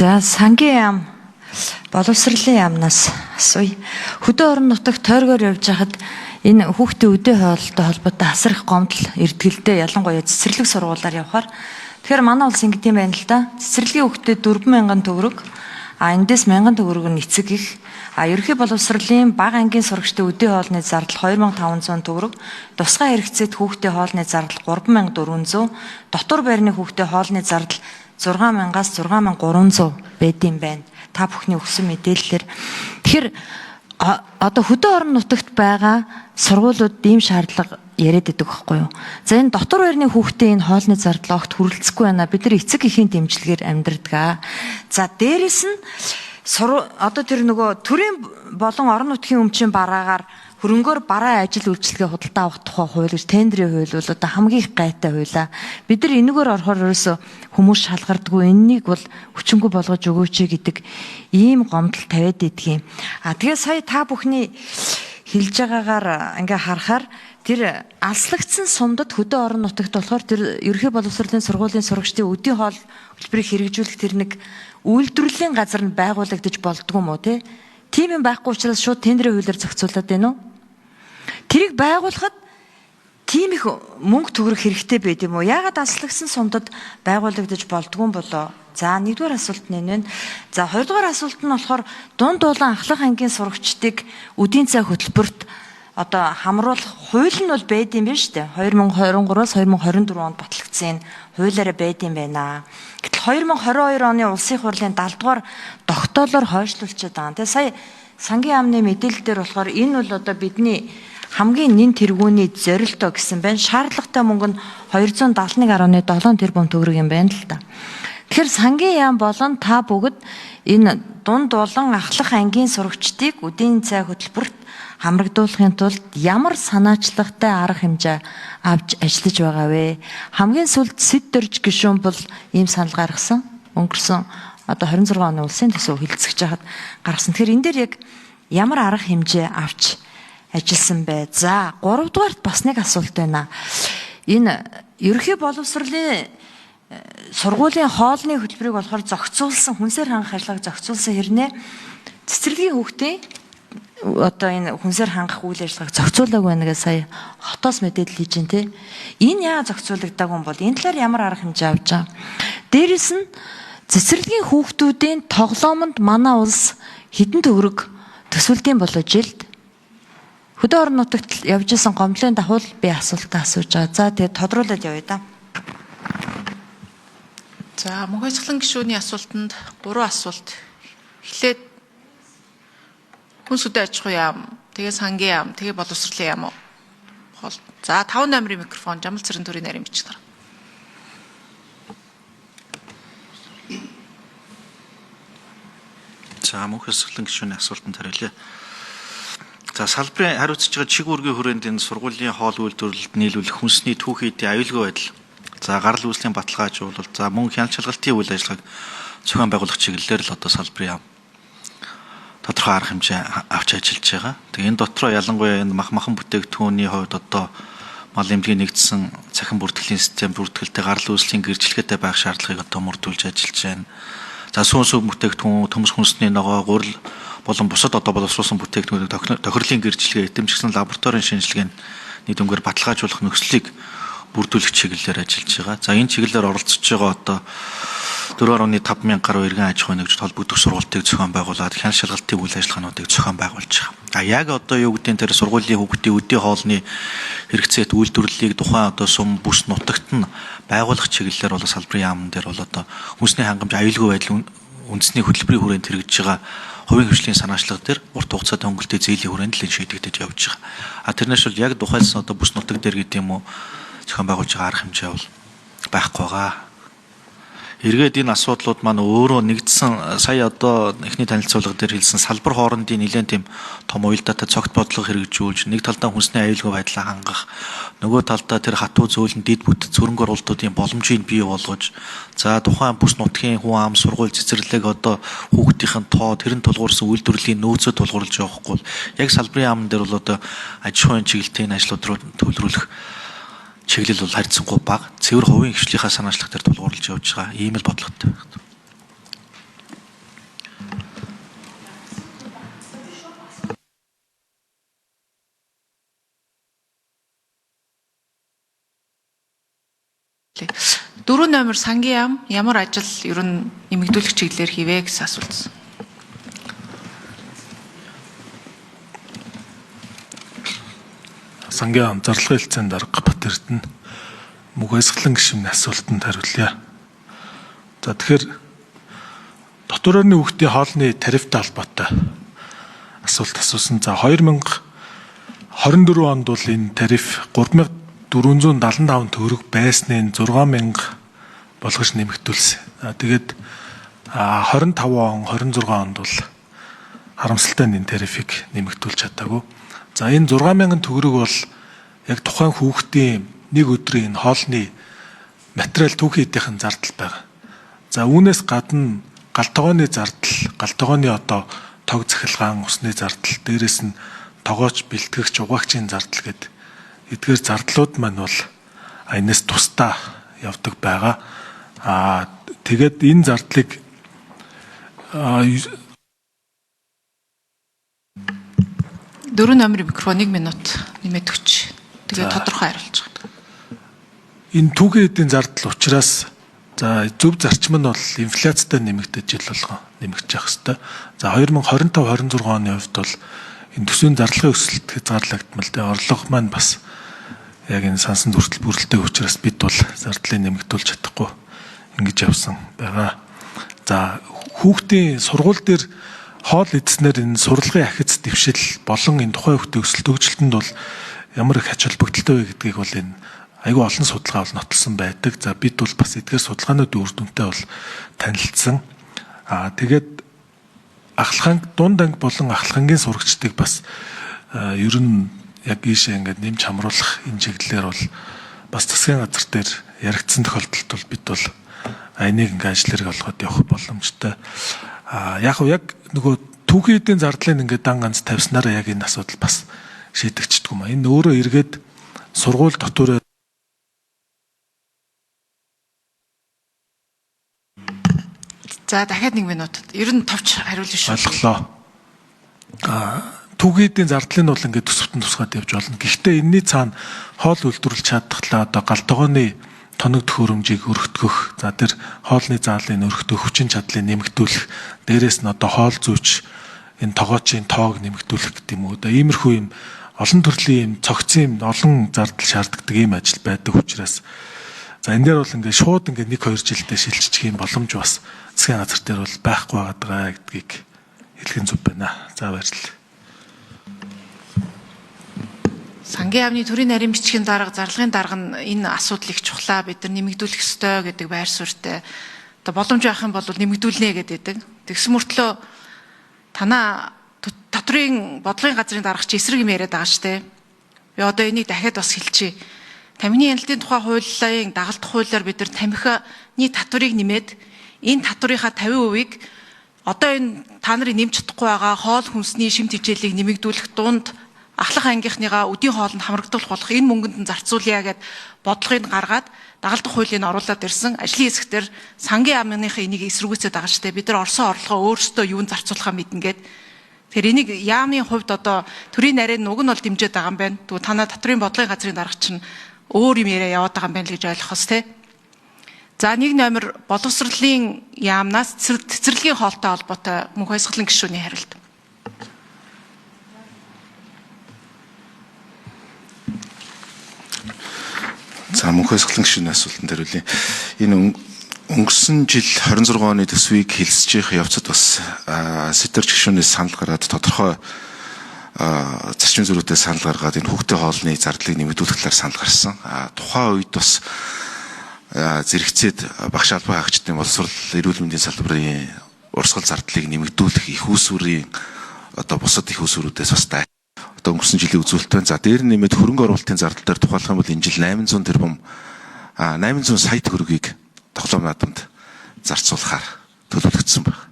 За, сангийн яам, боловсролын яамнаас асууя. Хөдөө орон нутагт тойргоор явж хахад энэ хүүхдийн өдөө хоолтой холбоотой асар их гомдол эрдгэлтэй, ялангуяа цэцэрлэг сургуулаар явхаар. Тэгэхээр манай улс ингэдэм юм байна л да. Цэцэрлэгийн хүүхдэд 4000 төгрөг, а эндээс 1000 төгрөг нь эцэг их. А ерөнхий боловсролын бага ангийн сурагчдын өдөө хоолны зардал 2500 төгрөг, тусгай хэрэгцээт хүүхдийн хоолны зардал 3400, дотор байрны хүүхдийн хоолны зардал 6000-аас 6300 байдсан байна. Та бүхний өгсөн мэдээллээр. Тэгэхээр одоо хөдөө орон нутагт байгаа сургуулиуд ийм шаардлага яриад байдаг байхгүй юу? За, энэ дотор байрны хүүхдийн энэ хоолны зардал огт хүрэлцэхгүй байна. Бид нар эцэг эхийн дэмжлэгээр амьдардаг. За, дээрэс нь одоо тэр нөгөө төрийн болон орон нутгийн өмчийн бараагаар хөрөнгөөр бараа ажил үйлчилгээ худалдаа авах тухай хууль гэж тендерийн хууль бол одоо хамгийн их гайтай хуулиа. Бид нар энэгээр орохоор ерөөсө хүмүүс шалгардаггүй, энэнийг бол хүчингү болгож өгөөч гэдэг ийм гомдол тавиад идэх юм. А тэгээ сая та бүхний хэлж байгаагаар ингээ харахаар тэр алслагдсан сумдад хөдөө орон нутагт болохоор тэр ерөнхий боловсролын сургуулийн сурагчдын өдийн хоол хөтөлбөрийг хэрэгжүүлэх тэр нэг үйлдвэрлэлийн газар нь байгуулагдаж болдгоо юм уу те? Тийм юм байхгүй учраас шууд тендерийн хуулиар зохицуулаад байна уу? Тэрийг байгуулахад тийм их мөнгө төгрөг хэрэгтэй байд юм уу? Яагаад алслагдсан сумдад байгуулагдаж болдгоо юм болоо? За, нэгдүгээр асуулт нь энэ байна. За, хоёрдугаар асуулт нь болохоор дунд дулаан ахлах ангийн сурагчдыг өдийн цай хөтөлбөрт одоо хамруулах хууль нь бол байд юм байна шүү дээ. 2023-аас 2024 онд батлагдсан энэ хуулиараа байд юм байна. Гэтэл 2022 оны улсын хурлын 70 дугаар тогтоолоор хойшлуулчихад байгаа. Тэгээ сая сангийн яамны мэдээлэл дээр болохоор энэ бол одоо бидний хамгийн нэн тэргүүний зорилтоо гэсэн байна. Шаардлагатай мөнгө нь 271.7 тэрбум төгрөг юм байна л да. Тэгэхээр сангийн яам болон та бүгд энэ дунд дулаан ахлах ангийн сурагчдыг өдийн цай хөтөлбөрт хамрагдуулахын тулд ямар санаачлагтай арга хэмжээ авч ажиллаж байгаа вэ? Хамгийн сүүлд Сэд Дөрж гишүүн бол ийм санал гаргасан. Өнгөрсөн одоо 26 оны улсын төсөв хэлэлцэж хахад гаргасан. Тэгэхээр энэ дээр яг ямар арга хэмжээ авч ажилласан бэ? За, гуравдугаарт бас нэг асуулт байна. Энэ ерөнхий боловсролын сургуулийн хоолны хөтөлбөрийг болохоор зохицуулсан, хүнсээр хангах ажиллагааг зохицуулсан хэрнээ цэцэрлэгийн хүүхдийн одоо энэ хүнсээр хангах үйл ажиллагааг зохицуулаагүй байна гэж сая хотоос мэдээлэл хийж байна те. Энэ яа зохицуулагдаагүй юм бол энэ талаар ямар арга хэмжээ авч байгаа? Дээрэс нь цэцэрлэгийн хүүхдүүдийн тоглоомонд манай улс хэдэн төгрөг төсвөлдөйн болоо жилд? Хөдөө орон нутагт явж исэн гомдлын дагуу би асуултаа асууж байгаа. За, тэгээд тодруулаад явъя да. За, мөнх ажиглан гишүүний асуултанд 3 асуулт. Эхлээд хүнс хөдөө аж ахуйн яам, тэгээ сангийн яам, тэгээ боловсролын яам уу? За, 5 номерын микрофон Жамал Цэрэн төрийн нарийн бичиг дараа. За, мөнх ажиглан гишүүний асуултанд хариулъя. За, салбарын хариуцж байгаа чиг үүргийн хүрээнд энэ сургуулийн хоол үйлдвэрлэлд нийлүүлэх хүнсний түүхий эдийн аюулгүй байдал, за гарал үүслийн баталгаажуулалт, за мөн хяналт шалгалтын үйл ажиллагааг зохион байгуулах чиглэлээр л одоо салбарын яам тодорхой арга хэмжээ авч ажиллаж байгаа. Тэгээ энэ дотроо ялангуяа энэ мах махан бүтээгдэхүүний хувьд одоо мал эмнэлгийн нэгдсэн цахим бүртгэлийн систем бүртгэлтэй гарал үүслийн гэрчлэгээтэй байх шаардлагыг одоо мөрдүүлж ажиллаж байна. За, сүүн сүв бүтээгдэхүүн, төмс хүнсний ногоо, гурил болон бусад одоо боловсруулсан бүтээгдэхүүнийг тохирлын гэрчлэгээ, этэмжигсэн лабораторийн шинжилгээний дүнгээр баталгаажуулах нөхцөлийг бүрдүүлэх чиглэлээр ажиллаж байгаа. За, энэ чиглэлээр оролцож байгаа одоо 4.5 мянга гаруй иргэн аж ахуйн нэгжид холбогдох сургалтыг зохион байгуулад хяналт шалгалтын үйл ажиллагаануудыг зохион байгуулж байгаа. А яг одоо юу гэдэг нь тэр сургуулийн хүүхдийн өдийн хоолны хэрэгцээт үйлдвэрлэлийг тухайн одоо сум бүс нутагт нь байгуулах чиглэлээр бол салбарын яамн дээр бол одоо хүнсний хангамж, аюулгүй байдал үндэсний хөтөлбөрийн хүрээнд хэрэгжиж байгаа хувийн хвшлийн санаачлага дээр урт хугацаатай хөнгөлтийн зээлийн хүрээнд л энэ шийдэгдэж явж байгаа. А тэрнээс бол яг тухайлсан одоо бүс нутаг дээр гэдэг юм уу зохион байгуулж байгаа арга хэмжээ бол байхгүй байгаа. Эргээд энэ асуудлууд маань өөрөө нэгдсэн сая одоо эхний танилцуулга дээр хэлсэн салбар хоорондын нэлээд тийм том уялдаатай цогт бодлого хэрэгжүүлж нэг талдаа хүнсний аюулгүй байдлаа хангах, нөгөө талдаа тэр хатуу зөөлөн дид бүт цөрөнгө оруулалтуудын боломжийг бий болгож, за тухайн бүс нутгийн хүн ам сургууль цэцэрлэг одоо хүүхдийн тоо тэрэн тулгуурсан үйлдвэрлэлийн нөөцөд тулгуурлаж явахгүй бол яг салбарын яамн дээр бол одоо аж ахуйн чиглэлтэй ажлууд руу төвлөрүүлэх чиглэл бол харьцангуй бага. Цэвэр хувийн хвшлийнхаа санаачлах дээр тулгуурлаж явж байгаа ийм л бодлоготой байна. 4 номер сангийн яам ямар ажил ер нь нэмэгдүүлэх чиглэлээр хийвэ гэсэн асуулт. Сангийн яам зарлахын хэлтсийн дарга Батэрдэнэ Мөнх Баясгалан гишүүний асуултанд хариулъя. За тэгэхээр дотор орны хүүхдийн хоолны тарифтай холбоотой асуулт асуусан. За 2024 онд бол энэ тариф 3475 төгрөг байсны 6000 болгож нэмэгдүүлсэн. За тэгээд 25 он 26 онд бол харамсалтай нь энэ тарифыг нэмэгдүүлж чадаагүй. За энэ 6000 төгрөг бол яг тухайн хүүхдийн нэг өдрийн энэ хоолны материал түүхий эдийнхэн зардал байгаа. За үүнээс гадна гал тогооны зардал, гал тогооны одоо тог цахилгаан, усны зардал, дээрэс нь тогооч, бэлтгэгч, угаагчийн зардал гэд эдгээр зардлууд маань бол энэс тусдаа явдаг байгаа. Тэгээд энэ зардлыг 4 номерын микрофон 1 минут нэмээд өгч. Тэгээд тодорхой хариулж байгаа. Энэ түүхий эдийн зардал учраас за зөв зарчим нь бол инфляцтай нэмэгдэж жил болгон нэмэгдэж явах хэвээр. За 2025 26 оны хувьд бол энэ төсвийн зарлагын өсөлт хязгаарлагдмал тэ орлого маань бас яг энэ сансан хүртэл бүрэлдэхүүн учраас бид бол зардлыг нэмэгдүүлж чадахгүй ингэж явсан байгаа. За хүүхдийн сургууль дээр хоол идснээр энэ сурлагын ахиц дэвшил болон энэ тухайн хүүхдийн өсөлт хөгжилтөнд бол ямар их ач холбогдолтой вэ гэдгийг бол энэ айгүй олон судалгаа бол нотолсон байдаг. За бид бол бас эдгээр судалгаануудын үр дүнтэй бол танилцсан. Тэгээд ахлах анги, дунд анги болон ахлах ангийн сурагчдыг бас ер нь яг ийшээ ингээд нэмж хамруулах энэ чиглэлээр бол бас засгийн газар дээр яригдсан тохиолдолд бол бид бол энийг ингээд ажил хэрэг олгоод явах боломжтой. Яг яг нөгөө түүхий эдийн зардлыг ингээд дан ганц тавьснараа яг энэ асуудал бас шийдэгчдэггүй юм. Энэ өөрөө эргээд сургууль дотор За дахиад 1 минут. Ер нь товч хариулна шүү. Ойлголоо. Түүхий эдийн зардлыг нь бол ингээд төсөвтөн тусгаад явж болно. Гэхдээ энэний цаана хоол үйлдвэрлэж чадхлаа одоо гал тогооны тоног төхөөрөмжийг өргөтгөх, за тэр хоолны заалыг өргөтгөх, хүчин чадлыг нэмэгдүүлэх, дээрээс нь одоо хоол зүйч энэ тогоочийн тоог нэмэгдүүлэх гэдэг юм уу. Одоо иймэрхүү юм олон төрлийн юм цогцсон юм олон зардал шаарддаг ийм ажил байдаг учраас за энэ дээр бол ингээд шууд ингээд 1-2 жилдээ шилжчих юм боломж бас засгийн газар дээр бол байхгүй байгаа гэдгийг хэлэх нь зөв байна. За баярлалаа. Сангийн яамны төрийн нарийн бичгийн дарга, зарлагын дарга нь энэ асуудал их чухлаа, бид нар нэмэгдүүлэх ёстой гэдэг байр суурьтай. Одоо боломж байх юм бол нэмэгдүүлнэ гэдэг. Тэгсэн мөртлөө танаа татрын бодлогын газрын дарга чи эсрэг юм яриад байгаа шүү дээ. Би одоо энийг дахиад бас хэлчихье. Тамхины хяналтын тухай хуулийн дагалдах хуулиар бид нар тамхины татварыг нэмээд энэ татварынхаа 50%-ийг одоо энэ та нарын нэмж чадахгүй байгаа хоол хүнсний шим тэжээлийг нэмэгдүүлэх дунд ахлах ангийнхныгаа өдийн хоолнд хамрагдуулах болох энэ мөнгөнд нь зарцуулъя гэд бодлогыг гаргаад дагалдах хуулийг оруулаад ирсэн. Ажлын хэсэгтэр сангийн яамныхаа энийг эсэргүүцээд байгаа шүү дээ. Бид нар орсон орлогоо өөрсдөө юунд зарцуулахаа мэднэ гэд. Тэгэхээр энийг яамын хувьд одоо төрийн нарийн уг нь бол дэмжиж байгаа юм байна. Тэгвэл танаа татрын бодлогын газрын дарга чинь өөр юм яриа яваад байгаа юм байна л гэж ойлгох хэв тэ. За 1 номер боловсролын яамнаас цэцэрлэгийн хоолтой холбоотой Мөнх Баясгалан гишүүний хариулт. За Мөнх Баясгалан гишүүний асуултанд хариулъя. Энэ өнгөрсөн жил 26 оны төсвийг хэлсэж явцад бас сэтэрч гишүүнээс санал гаргаад тодорхой зарчим зөрүүтэй санал гаргаад энэ хүүхдийн хоолны зардлыг нэмэгдүүлэх талаар санал гарсан. Тухайн үед бас зэрэгцээд багш албан хаагчдын боловсрол эрүүл мэндийн салбарын урсгал зардлыг нэмэгдүүлэх их усүрийн одоо бусад их усүрүүдээс бас одоо өнгөрсөн жилийн үзүүлэлт байна. За дээр нэмээд хөрөнгө оруулалтын зардал дээр тухайлах юм бол энэ жил 800 тэрбум 800 сая төгрөгийг тоглоом наадамд зарцуулахаар төлөвлөгдсөн байна.